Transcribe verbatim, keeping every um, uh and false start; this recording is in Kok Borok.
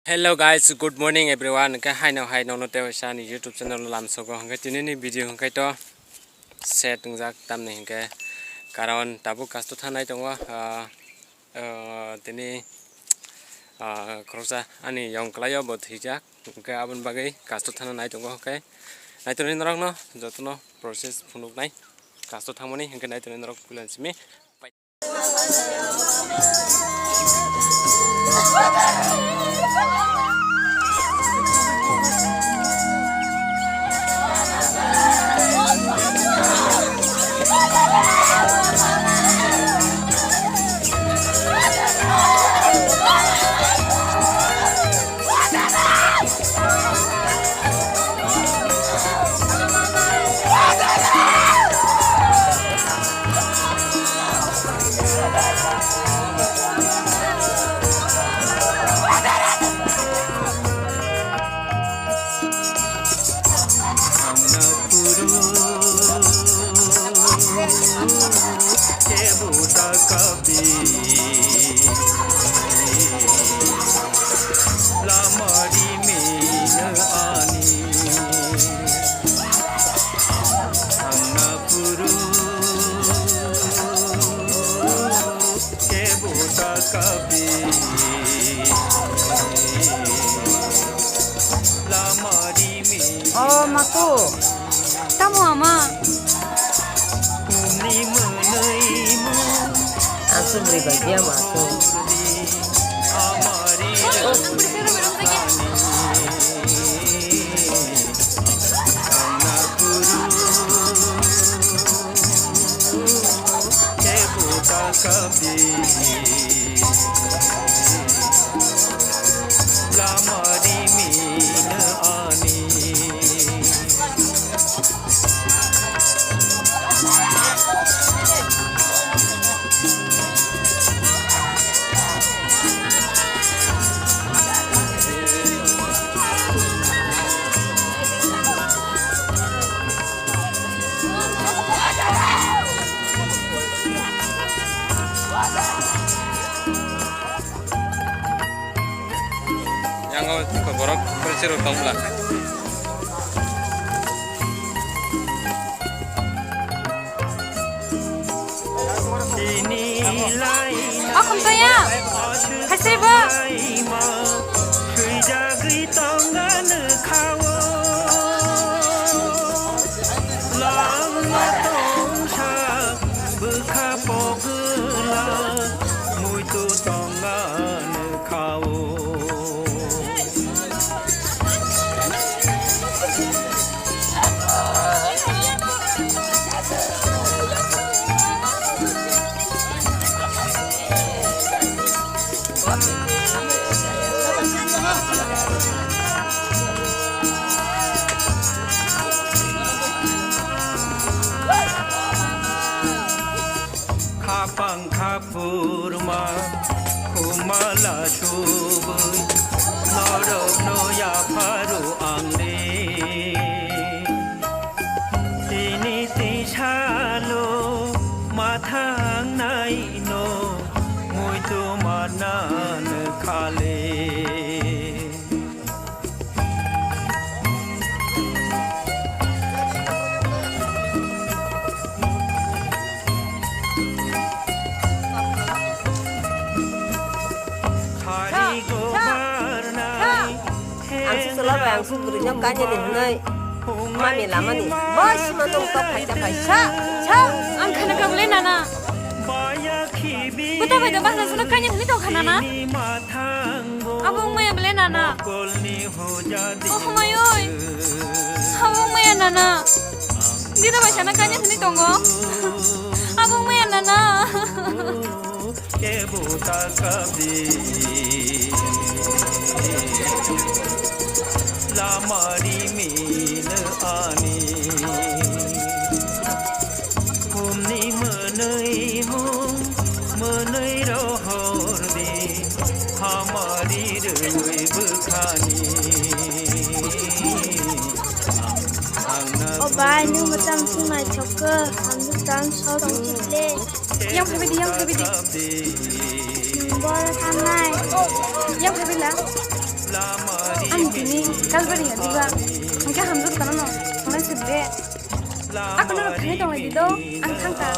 Hello guys, good morning everyone. Hwnkhe haino hai nono tei waisa ani YouTube channel o lamsogo. Hwnkhe tini ni video hwnkhe to set wngjak tamni hwnkhe karon tabuk kasto thanai tongo. Ah, ah, tini, ah, khoroksa ani yong kwlaio bo thwijak. Hwnkhe aboni bagwi kasto thana nai tongo hwnkhe. Naitoni norokno jotono process phunuknai kasto thangmani hwnkhe naitoni norok puila simi. Oh, matu. Tamo ama? Aswk bwrwi bai dia ma aswk. Yang o borok polisi rok tong bla. O khumtoya, hasri bo. Khapang khapurma khumala subui norokno yapharo ang le. Tini tisalo mathangnaino muitu manan khale. Ang si chwla bai ang si bwrwi no kanya ni hwnwi mami lama ni bai sima tong tok phaisa phaisa. Sa, sa, ang khana ka bwle nana. Buta bai da bahna sino kanya ni tong khana na. Abo wngmaya bwle nana. Oh, hwmai oi. Abo wngmaya nana. Dida bai sana kanya sini tongo. Abo wngmaya nana. Kebo ta kabi. Lamari mino ani. Humni mwnwi mung, mwnwi rohor di, hamari rwi bwkhani. O bai, nwng mwchang sung naithok khe, ang bwswk tang sor tong chikle. Yang phaibai di, yang phaibai di. Nwng boro thangnai. Yang phaibai la. Ang tini Kalbari haliba, hingke hamjak tano no, hwnai se de. Ako no thangwi tong lai di do, ang thang ta.